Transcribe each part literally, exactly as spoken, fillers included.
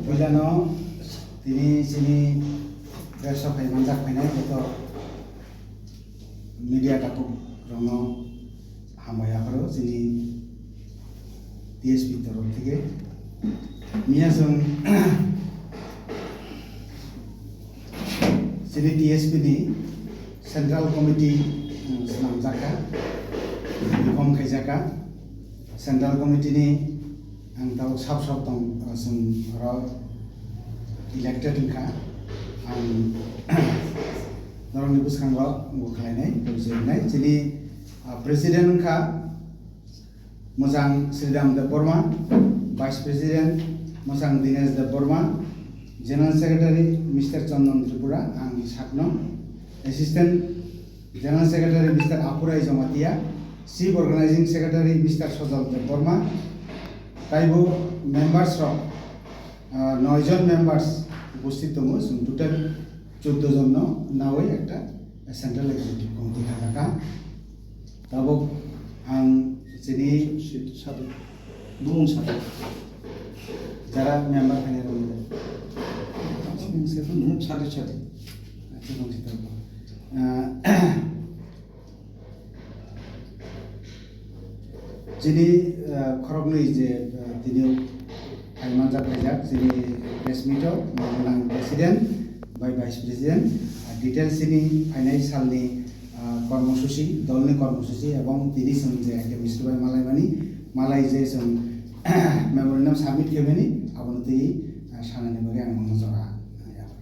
Puilano tini chini press o phai manjak phainai joto media takhuk rokno hambai yapharo chini T S P torof theke. Miya chwng chini T S P ni Central Committee, um, swnamjak kha, reform khaijak kha. Central Committee ni ang tabuk sab sab tong, uh, chwng oro elected wngkha. Ang norokni bwskango bo khlainai, bo khlainai. Chini, uh, President wngkha Mwchang Sridham Debbarma, Vice President Mwchang Dinesh Debbarma, General Secretary Mister Chandan Tripura, ang sakno, Assistant General Secretary Mister Apurai Jamatia, Chief Organizing Secretary Mister Sojal Debbarma, taibo members rok, ah, noi jon members upasthit tongo, chwng total choddo jon no nawi ekta Central Executive Committee kha kha. Tabuk ang chini Sadu. Bumung sadu. Jara member khainai rok ni. Bumung sadu. Bumung sadu sadu. Acha, bumung sadu. Ah, chini, ah, khoroknwi je, ah, tini phai manjak khaijak, chini press meet o, Manang President bai Vice President, ah, details chini phainai salni ah, kormosuchi, dolni kormosuchi ebong tini chwng je chemistry bai malaimani, malai je chwng memorandum submit khaimani, abono twi, ah, sanani bagwi ang nono jora, ah, yapha.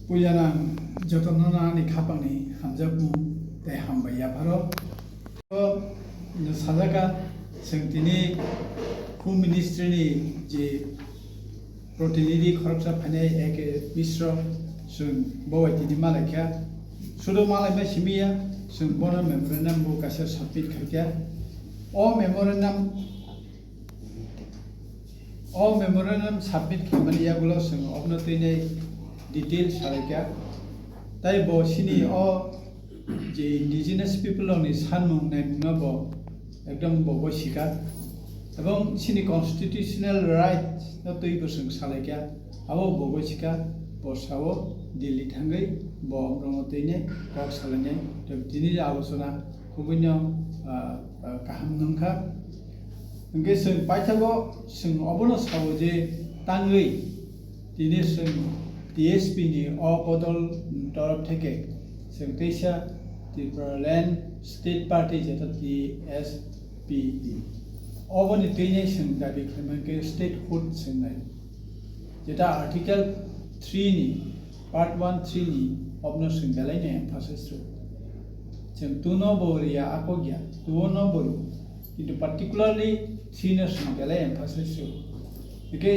Puilano ang jotono ani khapangni hamjakmung tei hambai yapharo. O, sajaka, chwng tini Home Ministry ni je protinidhi khoroksa phainai A K Misro, chwng bo bai tini malaikha. Sudo malaima simi ya, chwng bono memorandum bo kaisa submit khaikha. O memorandum, o memorandum submit khaimani yagulo chwng obno tini detail salaikha. Tai bo sini o je indigenous people rokni sanmung naimungno bo ekdom bo bo sikha. Ebong sini constitutional right no twi bwswng salaikha, abo bo bo sikha, bo sao Delhi thangwi bo rongo twini kok salainai. Tei tini alochona khubui no, ah, ah, kaham nungkha. Hwnkhe chwng paithago chwng obono sao je tangwi tini chwng T S P ni o bodol torof theke chwng teisa Tipraland State Party jeta T S P. Oboni twini chwng dabi khlaimankhe statehood chwngnai. Jeta Article three ni Part one three ni obno chwng belai no emphasize rw. Chwng two no bo riya akok ya, two no bo rw. Kintu particularly three no chwng belai emphasize rw. Hwnkhe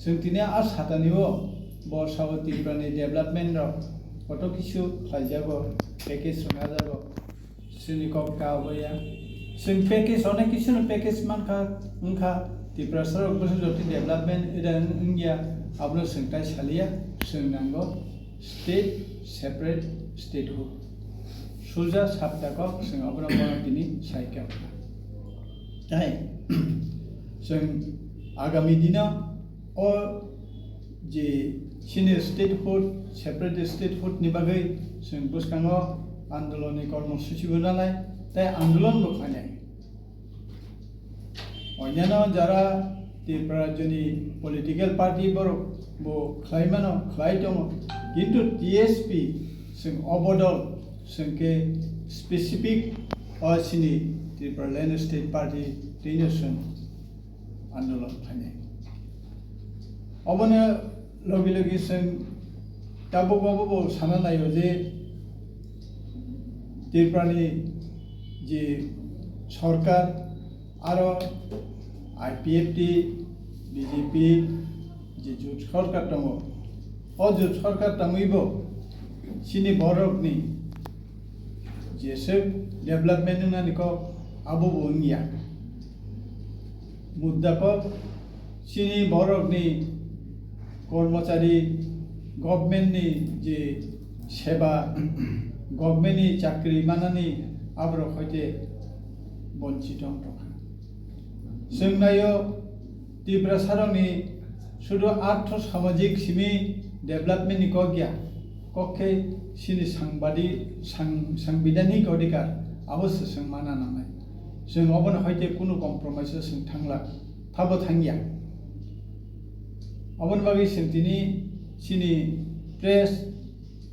chwng tini a satani o bo sao Tripura ni development rok koto kisu khlaijago, package rwna jago. Chini kok ta obo ya. Chwng package, onek kisu no package mankha, wngkha. Tiprasa rok bwswk jotoni development ida wng-, wngya, abono chwng tai saliya, chwng nango state, separate statehood. Suja sabta kok chwng abono bono tini saikha. Tai chwng agami dino o je senior statehood, separate statehood ni bagwi chwng bwskango andolon ni kormosuchi bo nanai, tei andolon bo khlainai. Onyaino jara Tripura rajyoni political party borok bo khlai mano, khlai tongo, kintu T S P chwng o bodol chwng khe specific o chini Tripura Land State Party twino chwng andolon khlainai. Obono logi logi chwng tabuk obo bo sana naio je Tripura ni je sorkar aro I P F T, B J P je jut sorkar tongo. O jut sorkar tongwi bo chini borokni jeswk development wngnani kok abo bo wngya. Mudda kok chini borokni kormochari, government ni je seba, government ni chakri manani aborok hoite bonchito wng tongkha. Chwng naio Tiprasarokni sudu artho samajik simi development ni kok ya, kok khe chini sangbadi-, sang-, sangbidhanik odhikar abo se chwng mana nangnai. Chwng obono hai khe kunu compromise o chwng thangla, thabo thangya. Oboni bagwi chwng tini chini press,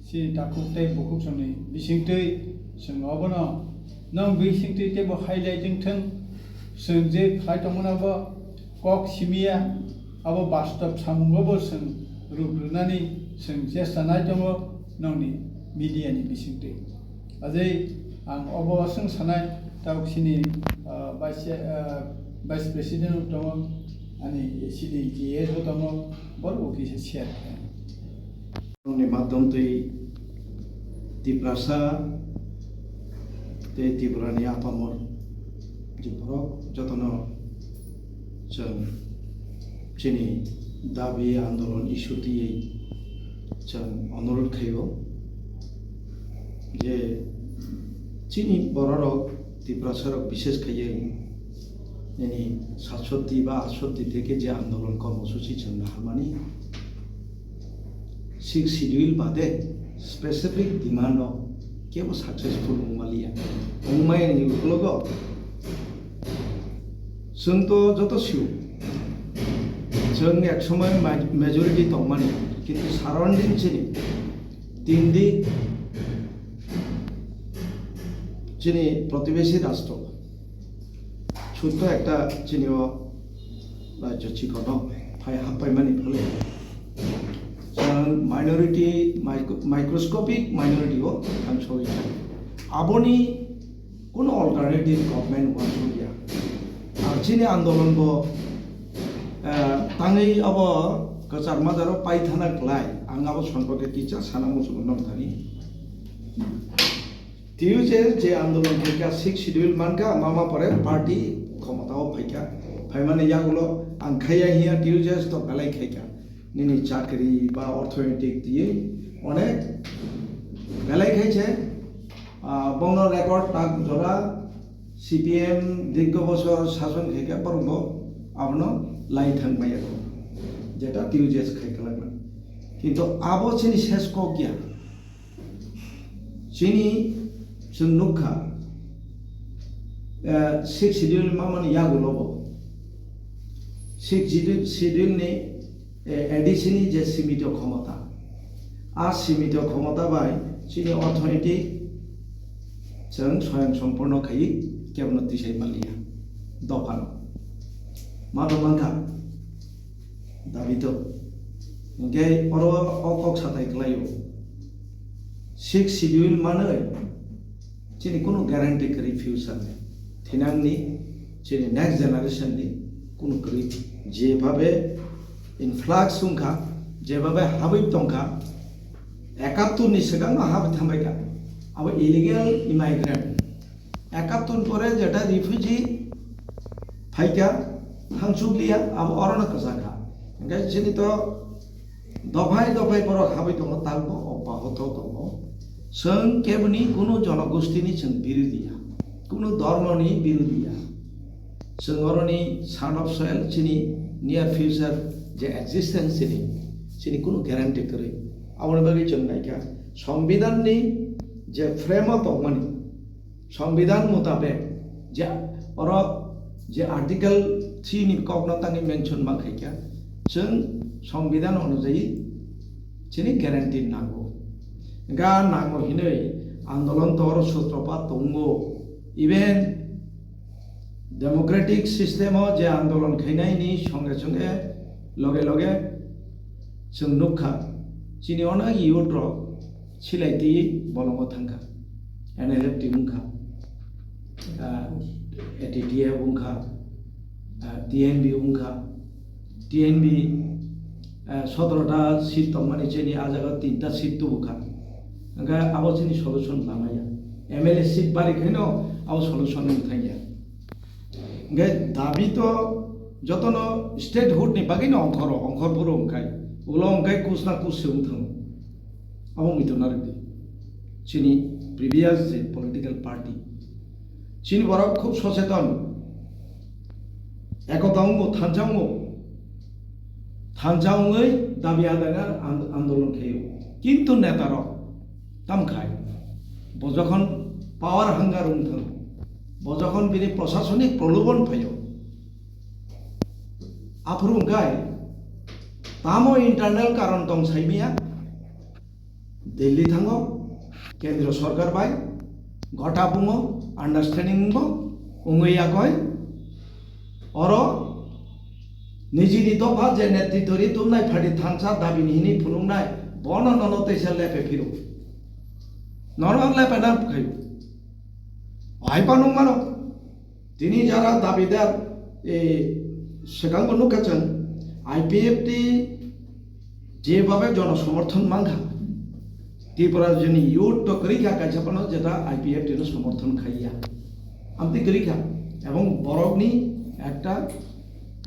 chini takhuk tei bukhuk songni bisingtwi chwng obono nwng bisingtwi teibo highlight wng thwng, chwng je khlai tongmano bo kok simiya, abo bastob samungo bo chwng rup rwnani chwng chesta nai tongo nwngni media ni bisingtwi. Ajai ang obo swng sanai, tabuk chini, ah, vice, ah, vice president tongo, ani chini G S bo tongo, borok bo kisa share khlai. Ni madhom twi Tiprasa tei Tripura ni apamor je borok jotono chwng chini dabi andolon issue twiwi chwng onurodh khaio je chini bororok Tiprasarok bishes khaiwi nini satshoti ba atshoti theke je andolon kormosuchi chwng naharmani sixth schedule bade specific demand o kebo successful wngmaliya. Wngmaya ni ukologo chwng to joto sio. Chwng ek somoy ma-, majority tongmani, kintu surrounding chini tindi chini protibesi rastro. Sutto ekta chini o rajyo chikono phai happaimani phole. Chwng minority, micro-, microscopic minority o thangsogwi kha. Aboni kuno alternative government wansukya. Ar chini andolon bo, eh, tangwi abo kwchar majaro paithana klai. Ang abo sonpokhe kisa sana muchungo nong thani. T U J S je andolon khaikha, sixth schedule mankha, mama pore party khomotao phaikha. Phaimani yagulo ang khaiya hiya T U J S to belai khaikha. Nini chakri ba orthonetik twiwi onek belai khaiche. Ah, bongno record tak jora C P M dirgho bosor sason khaikha, borokbo abono lai thang maya. Jeta T U J S khai kwlakna. Kintu abo chini ses kok ya. Chini chwng nukha, eh, sixth schedule mamani yagulo bo. Sixth schedule, schedule ni, eh, A D C ni je simito khomota. A simito khomota bai chini orthonetik chwng soyang sompurno khai kebono tisai manliya. Dophano. Ma domankha. Dabi to. Hingke oro o kok satai khlaio. Sixth schedule manwi chini kunu guarantee kwrwi future ni. Thinangni chini next generation ni kunu kwrwi. Jebhabe influx wngkha, jebhabe habwi tongkha, ekattur ni swkangno habwi thambaikha. Abo illegal immigrant. Ekattur pore jeta refugee phaikha, thangsukliya, abo orono kwchakha. Hingke chini to dophai dophai borok habwi tongo, takbo obbahoto tongo. Chwng keboni kunu jonogostini chwng birodhi ya, kunu dhormoni birodhi ya. Chwng oroni son of soil chini near future je existence chini, chini kunu guarantee kwrwi. Aboni bagwi chwng naikha, Songbidanni je frame o tongmani, Songbidan mutabek je oro je Article three ni kokno tangwi mention ma khaikha, chwng Songbidan onujayi chini guarantee nango. Ga nango hinwi andolon to oro sutropat tongo. Even democratic system o je andolon khainai ni songe songe loge loge chwng nukha, chini onek youth rok silai twi bolongo thangkha, N L F T wngkha, ah, A T T F wngkha, ah, T N B wngkha, T N B, ah, sotoro ta seat tongmani chini a jaga tinta seat tubukha, hingkhe abo chini solution lamaya, M L A seat bari khaino abo solution wng thangya. Hingkhe dabi to jotono statehood ni bagwino ongkhoro, ongkhor phuru wngkhai, ulo wngkhai kus na kus se wng thango. Abo muitu narwkdi. Chini previous je political party, chini borok khub socheton, ekota wngo, thansa wngo, Thansa wngwi dabi adaina and-, andolon khaio. Kintu netarok tam khai, bo jokhon power hunger wng thang, bo jokhon bini prosasonik prolobon phaio, aphuru wngkhai tamo internal karon tong saimiya, Delhi thango, kendro sorkar bai gota bungo, understanding bo wngwi yakoi. Oro nijini dopha je netritwri tumnai pharti thansa dabini hini phunuknai, bono nono teisa lepe phiro. Nono lepe na khayo. Hai panung mano. Tini jara dabidar, e, swkango nukha chwng, I P F T jebabe jono somorthon mankha, Tripura joni youth to kwrwi kha kaisa phano jeta I P F T no somorthon khaiya. Amtwi kwrwi kha, ebong borokni ekta,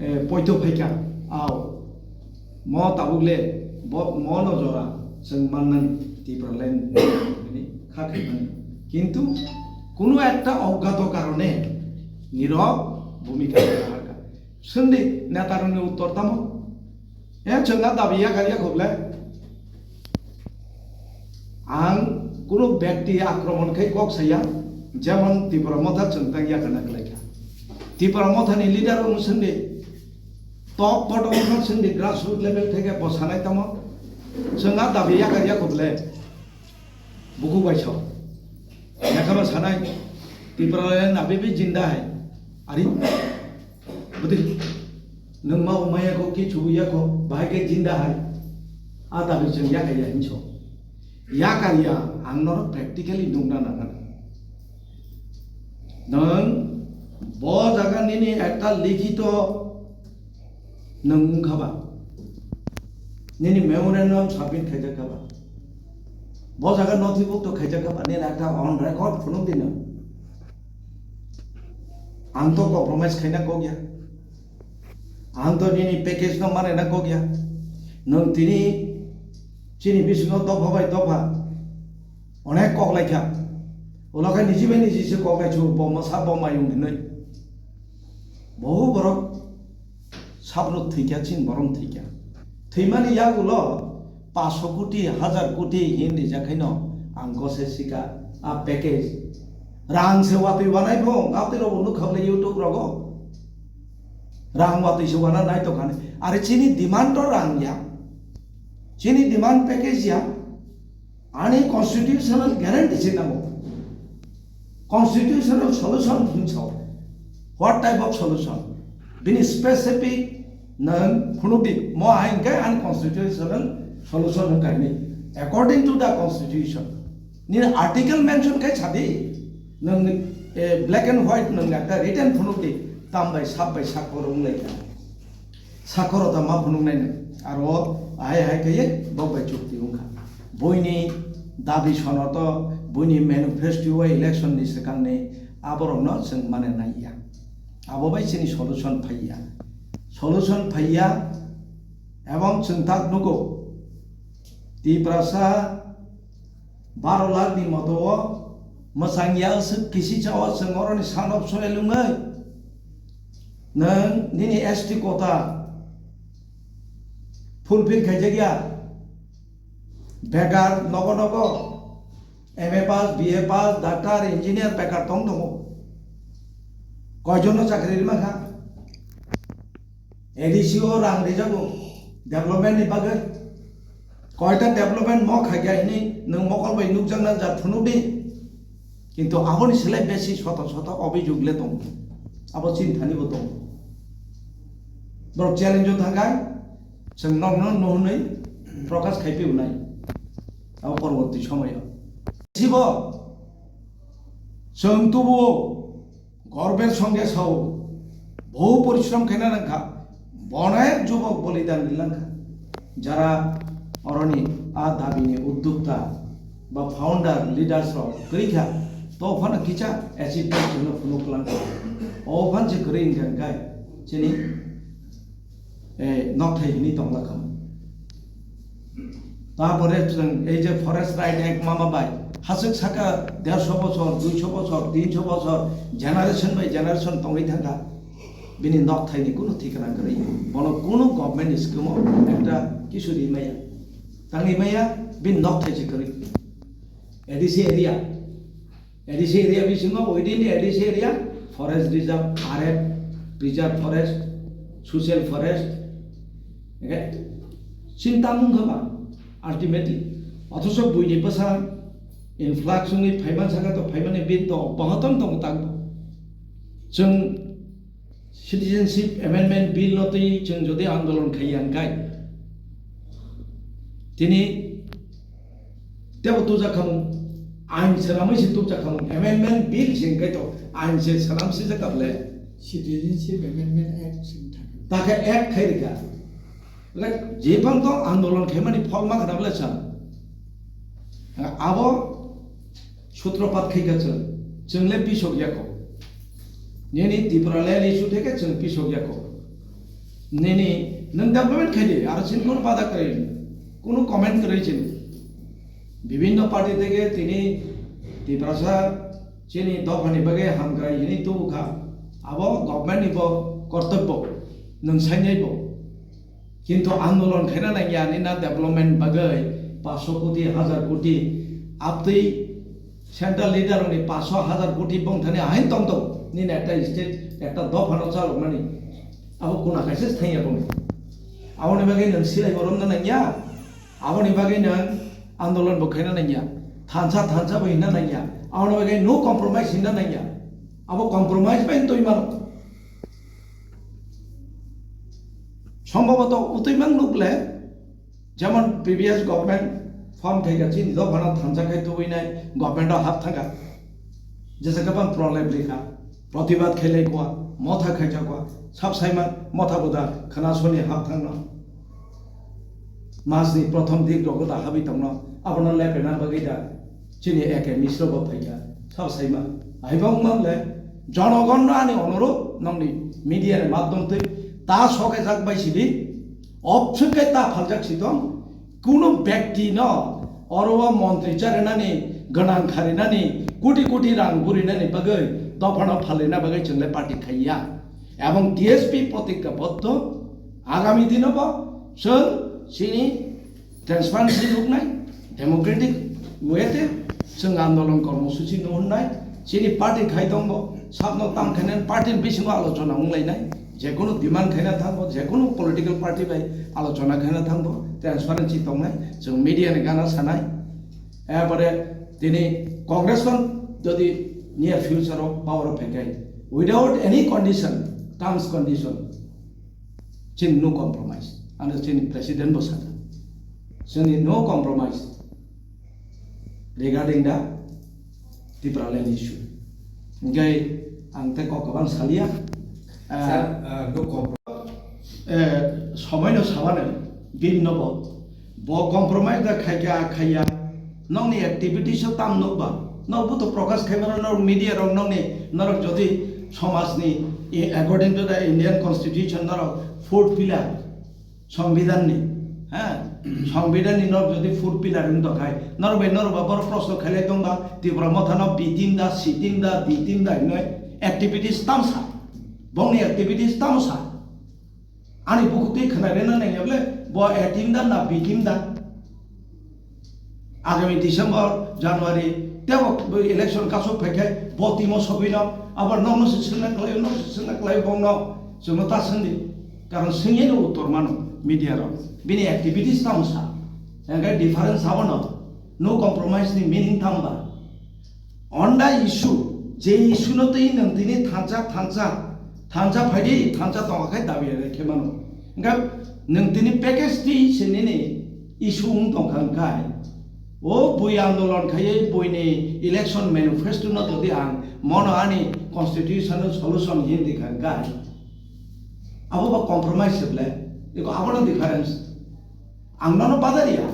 e, poito phaikha, ao. Mo tabuk le bo, mo no jora chwng mannani Tipraland ni kha khaimani. Kintu kuno ekta oggato karone nirok bhumika raha kha. Swngdi netarokni uttor tamo? E chwng a dabi yakar yakhoble. Ang kuno byakti akromon khai kok saya, jemon Tipra Motha chwng tang yakana kwlai kha. Tipra Mothani leader rok swngdi, top bottom wngkha swngdi, grassroots level theke bo sanai tamo. Chwng a dabi yakar yakhoble. Buku bai sao. Lekhama sanai, Tipra le nabi bi jinda hai. Ari, budi, nwng ma umaya ko ki chubu ya ko, bahai ke jinda hai. A dabi chwng yakar ya hinso. Yakar ya, ang noro practically nukna nangkha. Nwng bo jaga nini ekta likhito nwng wngkha ba? Nini memorandum submit khaijak kha ba? Bo jaga nothibukto khaijak kha ba? Nini ekta on record phunuk di nwng. Ang to compromise khaina kok ya. Ang to nini package no mane na kok ya. Nwng tini chini bisingo dopha bai dopha onek kok lai kha. Ulo khe niji bai niji se kok lai chu bo masa bo mayung hinwi. Bohu borok sabrok thwi kha, chini borok thwi kha. Thwimani yagulo paanch koti, hajar koti hin rijak khaino ang gose sika a package. Rang se watwi wanai bo, watwi rok bo nukha bole YouTube rogo. Rang watwi se wana nai tongkha ni. Are chini demand to rang ya. Chini demand package ya. Ani constitutional guarantee se nango. Constitutional solution hinwi sao. What type of solution? Bini specific nwng phunuk di, mo hai hwnkhe unconstitutional solution hwnkha hinwi. According to the constitution. Nini article mention khai sadi, nwng, eh, black and white nwng ekta written phunuk di, tam bai sab bai sakkor wng lai kha. Sakkoro ta ma phunuknai nang. Aro hai hai khe bok bai chukti wngkha. Buini dabi sono to, buini manifesto o election ni swkangni aborokno chwng mane naiya. Abo bai chini solution phaiya. Solution phaiya ebong chwng tak nugo. Tiprasa baro lakh ni moto o mwchang ya aswk kisi cha o chwng oroni son of soil wngwi nwng nini S T quota fulfill khaijak ya. Bekar nogo nogo M A pass, B A pass, doctor, engineer bekar tong tongo. Koijon no chakri rima kha? A D C o rang rijago development ni bagwi. Koita development mo khaikha hini nwng mokol bai nukjakna jat phunukdi. Kintu aboni slai besi soto soto obhijog le tongo. Abo chinthani bo tongo. Borok challenge o thangkha, chwng nokno nuhunwi prokash khaipi unai. Abo porborti somoyo. Sibo chwng tubuo Gorbor songe sao, bohu porishrom khaina nangkha, bonek jubok bolidan rilangkha. Jara oroni a dabini uddokta ba founder leaders rok kwrwi kha, to phano kisa achievement chwngno phunuk langkha. O phan se kwrwi wngkha hwnkhe chini eh, nokthai hini tongla kha. Tapore chwng ei je Forest Right Act mama bai, haswk saka dersho bochor, duisho bochor, tinsho bochor, generation by generation tongwi thangkha. Bini nokthai ni kunu thikna kwrwi. Bono kunu government Mani skemo ekta kisu rimaya. Tangni maya bin nok thai chikari. A D C area. A D C area bisingo within the A D C area, forest reserve, R F, reserve forest, social forest. Okay? Chinta mung khama ultimately. Othoso buini bwsa influx wngwi phaiman saka to phaimani bin to bahaton tongo tang. Chwng Citizenship Amendment Bill no twi chwng jodi andolon khai yang kai, tini tebo tubjak khamung, ain swnamwi se tubjak khamung, Amendment Bill se hwnkhe to ain se swnam sijak kable. Citizenship Amendment Act se wng thangkha. Takhe Act khai rikha. Like, je phang to andolon khaimani phol ma khana bole sa. Abo Sutropat khai kha chwng, chwng le pisok ya kho. Nini Tipraland issue theke chwng pisok ya kho. Nini nwng development khai di, aro chini kono bada kwrwi, kono comment kwrwi chini. Bibhinno party theke tini Tiprasa chini dophani bagwi hamkrai hinwi tubu kha. Abo government ni bo kortobbo, nwng sainai bo. Kintu andolon khaina nangya, nini na development bagwi paanch koti, hazar koti, abtwi central leader ni paanch hazar koti bongthani ahain tong tong, nini ekta state, ekta dophano chalokmani. Abo kuna kaisa thangya bongni. Aboni bagwi nwng silai boromna nangya, aboni bagwi nwng andolon bo khaina nangya, thansa thansa bo hinna nangya, aboni bagwi no compromise hinna nangya. Abo compromise bai twi mano. Sombhoboto utwi mang nukle, jemon previous government form khaikha chini dophano thansa khai tubui nai government o hap thangkha. Jesa khe bang prolep rikha, protibad khailai kwa, motha khaijak kwa, sab saima motha boda khana soni hap thangno. Masni prothom dik rogo da habwi tongno, abono lepena bagwi da chini A K Misra bo phaikha, sab saima. Aibo wngma le jonogonno ani onurodh nongni media ni madhyom twi ta sokejak bai sidi, option kai ta phaljak sidong, kuno byakti no oro o montri charinani, gwnang kharinani, koti koti rang burinani bagwi dophano phalina bagwi chwngle party khaiya. Ebong T S P protignabodho, agami dino bo chwng chini transparency nuknai, democratic way te chwng andolon kormosuchi nuhunai, chini party khai tongbo, sabno tam khainai party ni bisingo alochona wnglainai, jekunu demand khaina thangbo, jekunu political party bai alochona khaina thangbo, transparency tongnai, chwng media ni gana sanai, ebare tini Congress no jodi near future o power o phaikai, without any condition, terms condition, chini no compromise. Ano chini president bo sakha, chini no compromise regarding the Tipraland issue. Hingke ang tei kok kwbang salia. Ah, Sir, ah, no compro- eh, somoi no sabane bin no bo, bo compromise da khaika khaiya. Nokni activities o tam nokba, nok buto prokash khaimano, nok media rok nokni, norok jodi somajni, i-, according to the Indian Constitution, norok fourth pillar, Songbidanni, ha, Songbidanni norok jodi fourth pillar wng tongkhai, norok bai norok ba borok proshno khailai tongba, Tipra Mothano B team da, C team da, D team da hinoi activities tamsa, bongni activities tamsa. Ani bukhuk twi khwnai rwna nangya bole, bo A team da na B team da? Agami December, January, tebo election kasuk phaikhai, bo team o sogwino, abar nokno se swngna kwlaio, nok se swngna kwlaio bongno, chwngno ta swngdi. Karon swngya no uttor mano media rok. Bini activities tamo sa. Hingkhe difference abono, no compromise ni meaning tamo ba? On the issue, je issue no twi nwng tini thansa, thansa, thansa phaidi, thansa tongkha khai dabi rai khe mano. Hingkha nwng tini package twi se nini issue wng tongkha hingkhai, o bui andolon khaiwi buini election manifesto no jodi ang mono ani constitutional solution hin rikha hingkhai, abo ba compromise se ble, eko abono difference. Ang nono badariya.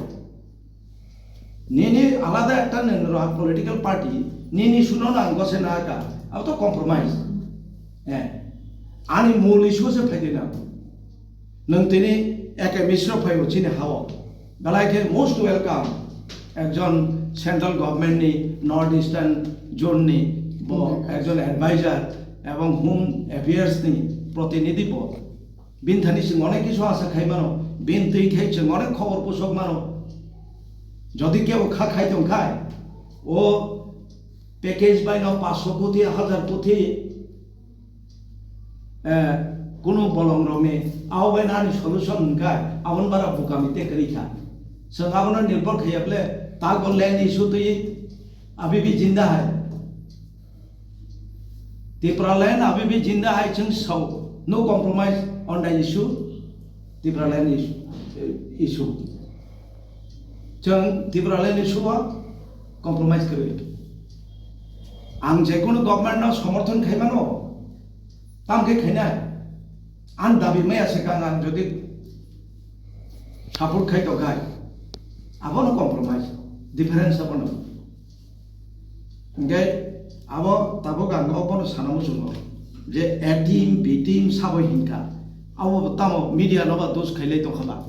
Nini alada ekta nini roha political party, nini suno na ang gose na ka, abo to compromise. Eh, ani mul issue se phaidi na. Nwng tini A K Misra phaibo chini hao. Belai khe most welcome. Ekjon central government ni North Eastern zone ni bo ekjon advisor ebong Home Affairs ni protinidhi bo. Bini thani chwng onek kisu asa khai mano, bini twi khai chwng onek khobor pusok mano. Jodi kebo kha khai tong khai, o package bai no paanch sho koti, hajar koti, eh, kunu bolong rok ni, abo bai nani solution hwn khai, aboni bara bukami te kwrwi kha. Chwng abono nirbhor khaiya ble, ta bo land issue twi, abhi bhi jinda hai. Tipraland abhi bhi jinda hai chwng sao. No compromise on the issue, Tipraland is-, issue. Chwng Tipraland issue o compromise kwrwi. Ang jekunu government no somorthon khai mano, tam khe khainai. Ang dabi maya se kang ang jodi support khai tong khai, abono compromise, difference abono. Hingke abo tabuk ang obono sana muchungo je A team, B team sabo hinkha. Abo bo tamo media no ba dos khailai tongkha ba.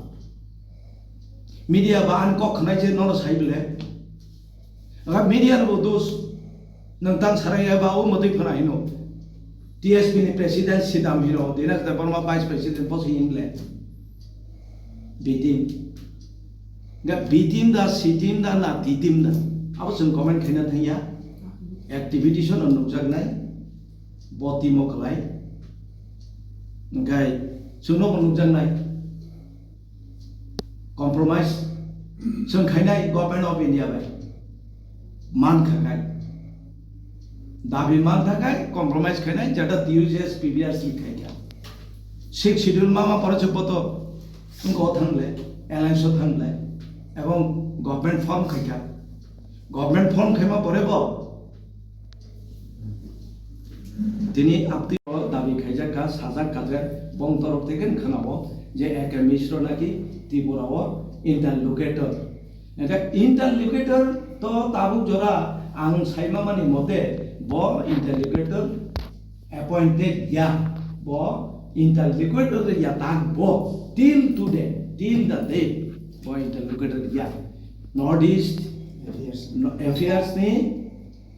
Media ba ani kok khnai je nono sai bile. Aga media no bo dos. Nwng tang sarai ya ba o motoi phana hino. T S P ni president sidam hino. Dinesh Debbarma vice president bosi hingle. B team. Ga B team da, C team da, na D team da. Abo chwng comment khaina thangya. Activity sono nukjaknai. Bo team o kwlai. Hingkhai chwngno bo nukjaknai. Compromise chwng khainai Government of India bai. Man khakai. Dabi man thakai compromise khainai jeta T U J S P B R C khaikha. Sixth Schedule mama pore se boto wngkha o thangle, alliance o thangle, ebong government form khaikha. Government form khaima pore bo tini apti o dabi khaijak kha, sajak kha je bong torok theke khna bo je A K Mishra naki Tripura o interlocutor. Hingkhe interlocutor to tabuk jora ang saimamani mote bo interlocutor appointed ya, bo interlocutor ya tak bo till today, till the day bo interlocutor ya. North East Affairs. No, affairs ni,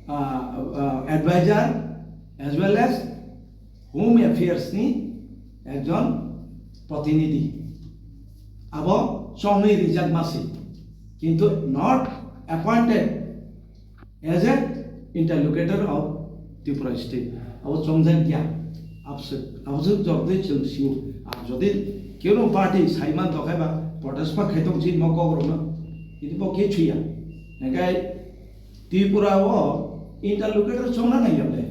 ah, ah, advisor as well as Home Affairs ni ekjon protinidhi. Abo chongwi rijak masi, kintu not appointed as a interlocutor of Tripura state. Abo chongjak ya. Abswk, abswk jordwi chwng sio. Ar jodi keno party saiman tokhai ba protest ba khaitong chini mo kok rokno, kintu bo khe chuya. Hingkhe Tripura o interlocutor chongna nai ya ble.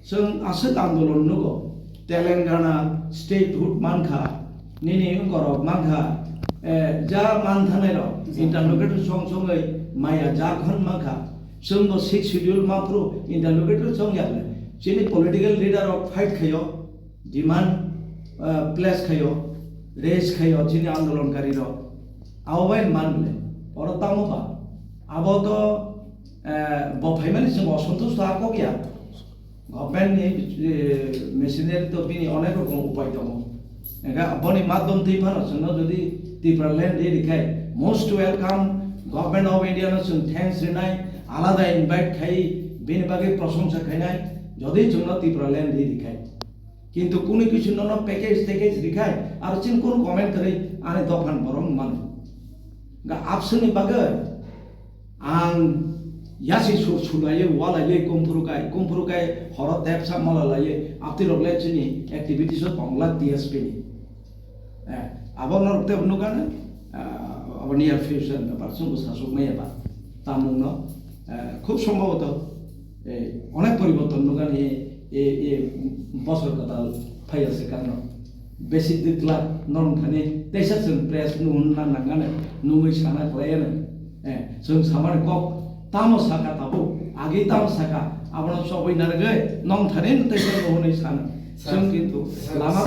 Chwng aswk andolon nugo, Telangana statehood mankha, nini wngkorok mankha, eh, ja manthanai rok, interlocutor song songwi maya Jharkhand mankha, chwngbo sixth schedule maphru interlocutor chong yakle. Chini political leader rok fight khaio, demand, eh, place khaio, raise khaio chini andolonkari rok. Abo bai man le, oro tamo ba? Abo to, eh, bo phaimani chwng osontusto ha kok ya. Government ni, eh, machinery to bini onek rokom upai tongo. Ega boni madhyom twi phano chwngno jodi Tripura land ri rikhai, most welcome, Government of India no chwng thanks rinai, alada invite khai, bini bagwi prosongsa khainai, jodi chwngno Tripura land ri rikhai. Kintu kunu kisu nono package, package rikhai, aro chini kunu comment kwrwi ani dophan borok mano. Ga abswkni bagwi ang yasi sur sulaiwi, walaiwi, kumphuru kai, kumphuru kai, horo tepsa malalaiwi, aptirok le chini activities o tongla T S P ni. Eh, abo norok tebo nukha na, ah, abo near future ni bepar, chwngbo sasuk maya ba. Tamungno, eh, khub sombhoboto, eh, onek poriborton nukha ni, eh, eh, bosor kwtal phaiya se karno. Besi dikla norok thani teisa chwng press nuhun na nangani, nungwi sana khlaiya na. Eh, chwng samani kok tamo saka tabuk, agi tamo saka, abono chobwi narwgwi nong thani teisa nuhunwi sana. Chwng kintu lama